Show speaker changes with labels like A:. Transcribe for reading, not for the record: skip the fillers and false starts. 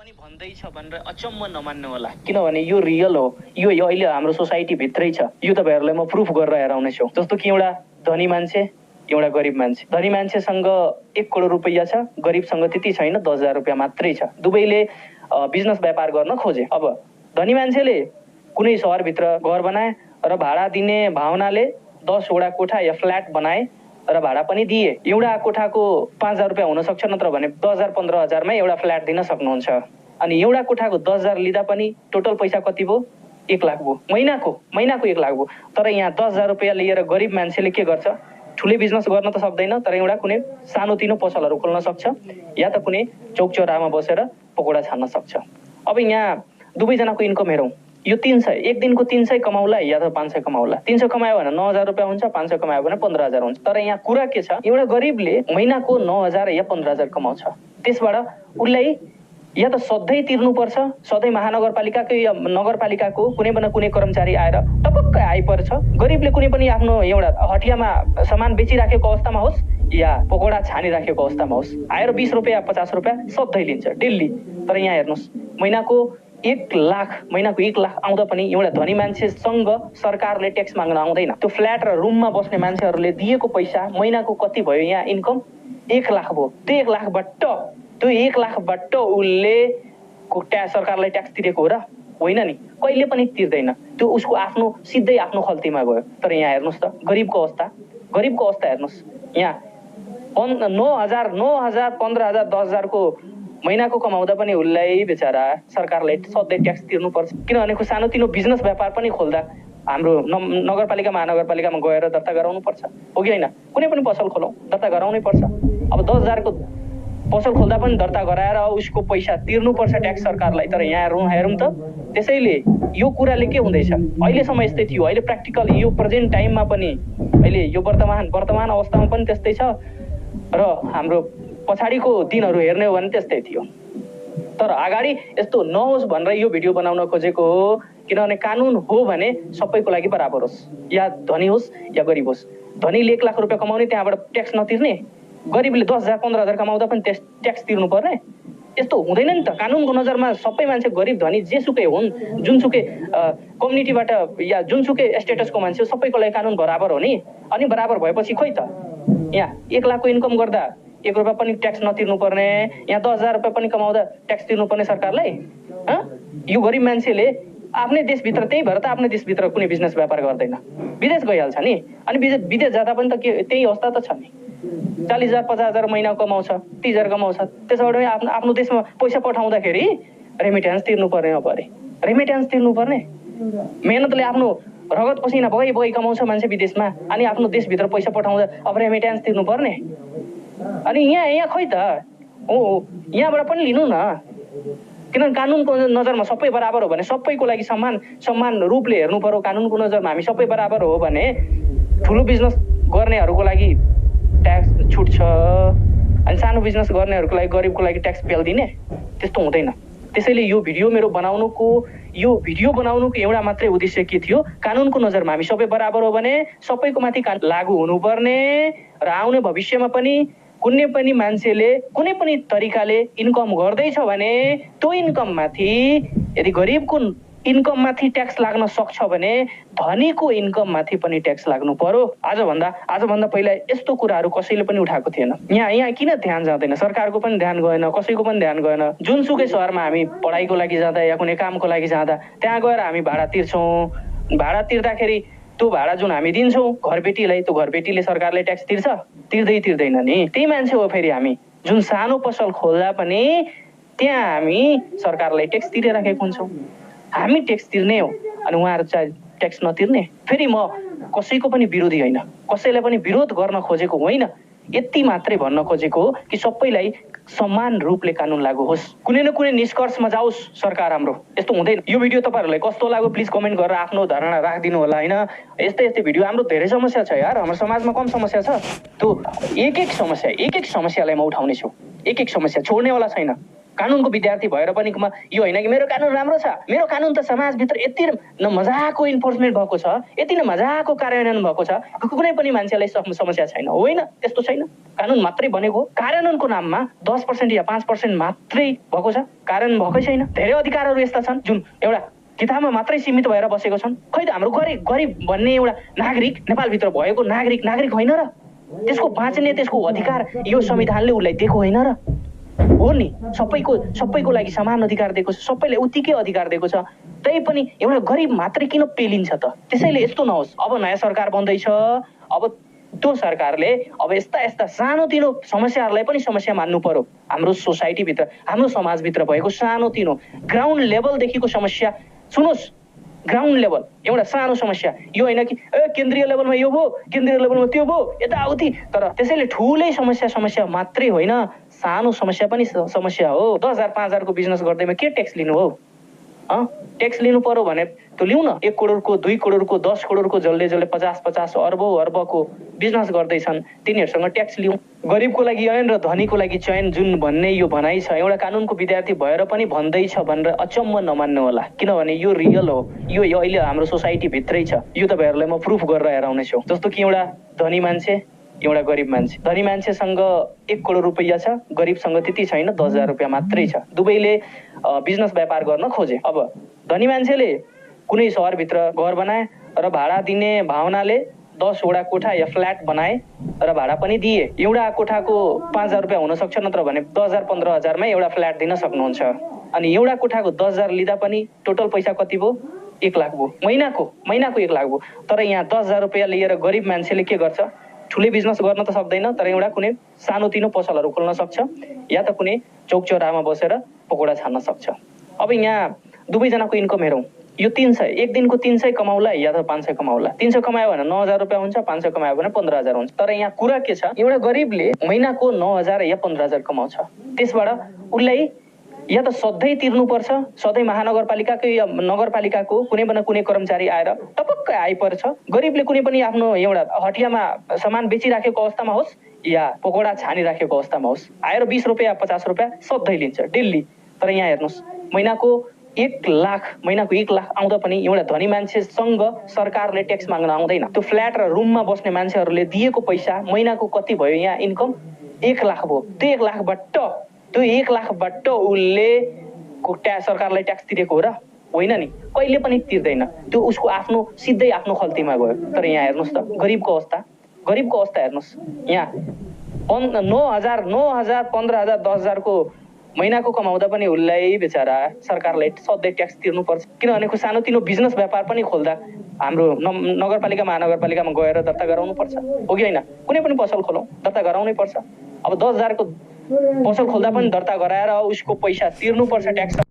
A: पनि भन्दैछ भनेर अचम्म नमान्नु होला, किनभने यो रियल हो, यो अहिले हाम्रो सोसाइटी भित्रै छ। यो तपाईहरुलाई म प्रुफ गरेर हेराउनेछु। जस्तो कि एउटा धनी मान्छे, एउटा गरिब मान्छे। धनी मान्छेसँग 1 करोड रुपैयाँ छ, गरिबसँग त्यति छैन, 10,000 रुपैयाँ मात्रै छ। दुवैले बिजनेस व्यापार गर्न खोजे। अब धनी मान्छेले कुनै शहरभित्र घर बनाए र भाडा दिने भावनाले 10 वटा कोठा या फ्ल्याट बनाए र भाडा पनि दिए। एउटा कोठाको 5,000 रुपैयाँ हुन सक्छ, नत्र भने 10,000-15,000 मा एउटा फ्ल्याट दिन सक्नुहुन्छ। अनि एउटा कोठाको 10,000 लिँदा पनि टोटल पैसा कति भयो? 1 लाख भयो। महिनाको 1 लाख भयो। तर यहाँ 10,000 रुपैयाँ लिएर गरिब मान्छेले के गर्छ? ठुलै बिजनेस गर्न त सक्दैन, तर एउटा कुनै सानोतिनो पसलहरू खोल्न सक्छ या त कुनै चौकचौरामा बसेर पकोडा छान्न सक्छ। अब यहाँ दुवैजनाको इन्कम हेरौँ। यो 300, एक दिनको 300 कमाउला या त 500 कमाउला। 300 कमायो भने 9,000 रुपैयाँ हुन्छ, 500 कमायो भने 15,000 हुन्छ। तर यहाँ कुरा के छ? एउटा गरिबले महिनाको 9,000 या 15,000 कमाउँछ। त्यसबाट उसलाई या त सधैँ तिर्नुपर्छ, सधैँ महानगरपालिकाको या नगरपालिकाको कुनै न कुनै कर्मचारी आएर टपक्क आइपर्छ। गरिबले कुनै पनि आफ्नो एउटा हटियामा सामान बेचिराखेको अवस्थामा होस् या पकोडा छानिराखेको अवस्थामा होस्, आएर 20 रुपैयाँ 50 रुपैयाँ सधैँ लिन्छ डेली। तर यहाँ हेर्नुहोस्, महिनाको 1 लाख आउँदा पनि एउटा धनी मान्छेसँग सरकारले ट्याक्स माग्न आउँदैन। त्यो फ्ल्याट र रुममा बस्ने मान्छेहरूले दिएको पैसा महिनाको कति भयो? यहाँ इन्कम 1 लाख भयो। त्यो 1 लाखबाट उसले सरकारलाई ट्याक्स तिरेको हो र? होइन नि, कहिले पनि तिर्दैन। त्यो उसको आफ्नो सिधै आफ्नो खल्तीमा गयो। तर यहाँ हेर्नुहोस् त गरिबको अवस्था हेर्नुहोस्। यहाँ 9,000, 15,000, 10,000 को महिनाको कमाउँदा पनि उसलाई बेचारा सरकारलाई सधैँ ट्याक्स तिर्नुपर्छ। किनभने सानोतिनो बिजनेस व्यापार पनि खोल्दा हाम्रो नगरपालिका महानगरपालिकामा गएर दर्ता गराउनु पर्छ, हो कि होइन? कुनै पनि पसल खोलौँ दर्ता गराउनै पर्छ। अब 10,000 को पसल खोल्दा पनि दर्ता गराएर उसको पैसा तिर्नुपर्छ ट्याक्स सरकारलाई। तर यहाँ हेरौँ त, त्यसैले यो कुराले के हुँदैछ? अहिलेसम्म यस्तै थियो, अहिले प्र्याक्टिकल यो प्रेजेन्ट टाइममा पनि, अहिले यो वर्तमान अवस्थामा पनि त्यस्तै छ र हाम्रो पछाडिको दिनहरू हेर्ने हो भने त्यस्तै थियो। तर अगाडि यस्तो नहोस् भनेर यो भिडियो बनाउन खोजेको हो। किनभने कानुन हो भने सबैको लागि बराबर होस्, या धनी होस् या गरिब होस्। धनीले 1 लाख रुपैयाँ कमाउने, त्यहाँबाट ट्याक्स नतिर्ने, गरिबले 10,000 15,000 कमाउँदा पनि ट्याक्स तिर्नुपर्ने, यस्तो हुँदैन नि त। कानुनको नजरमा सबै मान्छे गरिब धनी जेसुकै हुन्, जुनसुकै कम्युनिटीबाट या जुनसुकै स्टेटसको मान्छे, सबैको लागि कानुन बराबर हो नि। अनि बराबर भएपछि खोइ त यहाँ 1 लाखको इन्कम गर्दा 1 रुपैयाँ पनि ट्याक्स नतिर्नु पर्ने, यहाँ 10,000 रुपैयाँ पनि कमाउँदा ट्याक्स तिर्नुपर्ने सरकारलाई? यो गरिब मान्छेले आफ्नै देशभित्र, त्यही भएर त आफ्नै देशभित्र कुनै बिजनेस व्यापार गर्दैन, विदेश गइहाल्छ नि। अनि विदेश जाँदा पनि त त्यही अवस्था त छ नि। 40,000 50,000 महिना कमाउँछ, 30,000 कमाउँछ। त्यसबाट आफ्नो देशमा पैसा पठाउँदाखेरि रेमिट्यान्स तिर्नुपर्ने हो। रेमिट्यान्स तिर्नुपर्ने, मेहनतले आफ्नो रगत पसिना बगाई कमाउँछ मान्छे विदेशमा, अनि आफ्नो देशभित्र पैसा पठाउँदा अब रेमिट्यान्स तिर्नुपर्ने। अनि यहाँ खोइ त, यहाँबाट पनि लिनु न। किनभने कानुनको नजरमा सबै बराबर हो भने सबैको लागि समान रूपले हेर्नु पर्यो। कानुनको नजरमा हामी सबै बराबर हो भने ठुलो बिजनेस गर्नेहरूको लागि ट्याक्स छुट छ, अनि सानो बिजनेस गर्नेहरूको लागि, गरिबको लागि ट्याक्स पेल्दिने, त्यस्तो हुँदैन। त्यसैले यो भिडियो बनाउनुको एउटा मात्रै उद्देश्य के थियो? कानुनको नजरमा हामी सबै बराबर हो भने सबैको माथि लागू हुनुपर्ने र आउने भविष्यमा पनि कुनै पनि मान्छेले कुनै पनि तरिकाले इन्कम गर्दैछ भने त्यो इन्कम माथि, यदि गरिबको इन्कम माथि ट्याक्स लाग्न सक्छ भने धनीको इन्कम माथि पनि ट्याक्स लाग्नु पर्यो। आजभन्दा पहिला यस्तो कुराहरू कसैले पनि उठाएको थिएन। यहाँ किन ध्यान जाँदैन? सरकारको पनि ध्यान गएन, कसैको पनि ध्यान गएन। जुनसुकै शहरमा हामी पढाइको लागि जाँदा या कुनै कामको लागि जाँदा त्यहाँ गएर हामी भाडा तिर्छौँ। भाडा तिर्दाखेरि त्यो भाडा जुन हामी दिन्छौँ घरबेटीलाई, त्यो घरबेटीले सरकारले ट्याक्स तिर्दैन नि। त्यही मान्छे हो फेरि हामी, जुन सानो पसल खोल्दा पनि त्यहाँ हामी सरकारलाई ट्याक्स तिरिराखेको हुन्छौँ। हामी ट्याक्स तिर्ने हो, अनि उहाँहरू चाहिँ ट्याक्स नतिर्ने। फेरि म कसैको पनि विरोधी होइन, कसैलाई पनि विरोध गर्न खोजेको होइन, यति मात्रै भन्न खोजेको हो कि सबैलाई समान रूपले कानुन लागू होस्, कुनै न कुनै निष्कर्षमा जाओस् सरकार हाम्रो। यस्तो हुँदैन। यो भिडियो तपाईँहरूलाई कस्तो लाग्यो प्लिज कमेन्ट गरेर आफ्नो धारणा राखिदिनु होला। होइन, यस्तै भिडियो, हाम्रो धेरै समस्या छ यार, हाम्रो समाजमा कम समस्या छ। त्यो एक एक समस्यालाई म उठाउने छु, एक समस्या छोड्नेवाला छैन। कानुनको विद्यार्थी भएर पनि यो होइन कि मेरो कानुन राम्रो छ, मेरो कानुन त समाजभित्र यति न मजाको इन्फोर्समेन्ट भएको छ, यति न मजाको कार्यान्वयन भएको छ, कुनै पनि मान्छेलाई समस्या छैन। होइन, त्यस्तो छैन। कानुन मात्रै बनेको, कार्यान्वयनको नाममा 10% या 5% मात्रै भएको छ, कार्यान्वयन भएकै छैन। धेरै अधिकारहरू यस्ता छन् जुन एउटा किताबमा मात्रै सीमित भएर बसेको छन्। खै त हाम्रो गरिब भन्ने एउटा नागरिक, नेपालभित्र भएको नागरिक होइन र? त्यसको बाँच्ने, त्यसको अधिकार यो संविधानले उसलाई दिएको होइन र? हो नि, सबैको लागि समान अधिकार दिएको छ, सबैलाई उत्तिकै अधिकार दिएको छ। तै पनि एउटा गरिब मात्रै किन पेलिन्छ त? त्यसैले यस्तो नहोस्। अब नयाँ सरकार बन्दैछ, अब त्यो सरकारले अब यस्ता सानोतिनो समस्याहरूलाई पनि समस्या मान्नु पर्यो। हाम्रो सोसाइटीभित्र, हाम्रो समाजभित्र भएको सानोतिनो ग्राउन्ड लेभलदेखिको समस्या सुन्नुहोस्। ग्राउन्ड लेभल एउटा सानो समस्या, यो होइन कि केन्द्रीय लेभलमा यो भयो, केन्द्रीय लेभलमा त्यो भयो, यताउति। तर त्यसैले ठुलै समस्या मात्रै होइन, सानो समस्या पनि समस्या हो। 10,000 5,000 बिजनेस गर्दैमा के ट्याक्स लिनु हो? ट्याक्स लिनु पर्यो भने त्यो लिउँ न। 1 करोडको, 2 करोडको, 10 करोडको जसले 50 अर्बको बिजनेस गर्दैछन् तिनीहरूसँग ट्याक्स लिउँ। गरिबको लागि ऐन र धनीको लागि चयन जुन भन्ने यो भनाइ छ, एउटा कानुनको विद्यार्थी भएर पनि भन्दैछ भनेर अचम्म नमान्नु होला, किनभने यो रियल हो। यो अहिले हाम्रो सोसाइटी भित्रै छ। यो तपाईँहरूलाई म प्रुफ गरेर हेराउने छु। जस्तो कि एउटा धनी मान्छे, एउटा गरिब मान्छे। धनी मान्छेसँग 1 करोड रुपैयाँ छ, गरिबसँग त्यति छैन, 10,000 रुपियाँ मात्रै छ। दुवैले बिजनेस व्यापार गर्न खोजे। अब धनी मान्छेले कुनै सहरभित्र घर बनाए र भाडा दिने भावनाले 10 वटा कोठा या फ्ल्याट बनाए र भाडा पनि दिए। एउटा कोठाको 5,000 रुपियाँ हुन सक्छ, नत्र भने 10,000 15,000 मा एउटा फ्ल्याट दिन सक्नुहुन्छ। अनि एउटा कोठाको 10,000 लिँदा पनि टोटल पैसा कति भयो? 1 लाख भयो। महिनाको 1 लाख भयो। तर यहाँ 10,000 रुपियाँ लिएर गरिब मान्छेले के गर्छ? ठुलै बिजनेस गर्न त सक्दैन, तर एउटा कुनै सानोतिनो पसलहरू खोल्न सक्छ, या त कुनै चौकचौरामा बसेर पकोडा छान्न सक्छ। अब यहाँ दुवैजनाको इन्कम हेरौँ। यो 300, एक दिनको 300 कमाउला या त 500 कमाउला। 300 कमायो भने 9,000 रुपियाँ हुन्छ, 500 कमायो भने 15,000 हुन्छ। तर यहाँ कुरा के छ? एउटा गरिबले महिनाको 9,000 या 15,000 कमाउँछ। त्यसबाट उसलाई या त सधैँ तिर्नुपर्छ, सधैँ महानगरपालिकाको या नगरपालिकाको कुनै न कुनै कर्मचारी आएर टपक्क आइपर्छ। गरिबले कुनै पनि आफ्नो एउटा हटियामा सामान बेचिराखेको अवस्थामा होस् या पकोडा छानिराखेको अवस्थामा होस्, आएर 20 रुपियाँ 50 रुपियाँ सधैँ लिन्छ डेली। तर यहाँ हेर्नुहोस्, महिनाको 1 लाख आउँदा पनि एउटा धनी मान्छेसँग सरकारले ट्याक्स माग्न आउँदैन। त्यो फ्ल्याट र रुममा बस्ने मान्छेहरूले दिएको पैसा महिनाको कति भयो? यहाँ इन्कम 1 लाख भयो। त्यो 1 लाखबाट उसले सरकारलाई ट्याक्स तिरेको हो र? होइन नि, कहिले पनि तिर्दैन। त्यो उसको सिधै आफ्नो खल्तीमा गयो। तर यहाँ हेर्नुहोस् त, गरिबको अवस्था हेर्नुहोस्। यहाँ 9,000 15,000 10,000 को महिनाको कमाउँदा पनि उसलाई बेचारा सरकारलाई सधैँ ट्याक्स तिर्नुपर्छ। किनभने सानोतिनो बिजनेस व्यापार पनि खोल्दा हाम्रो नगरपालिका महानगरपालिकामा गएर दर्ता गराउनु पर्छ, हो कि होइन? कुनै पनि पसल खोलौँ, दर्ता गराउनै पर्छ। अब 10,000 को पसल खोल्दा पनि दर्ता गराएर उसको पैसा तिर्नुपर्छ ट्याक्स।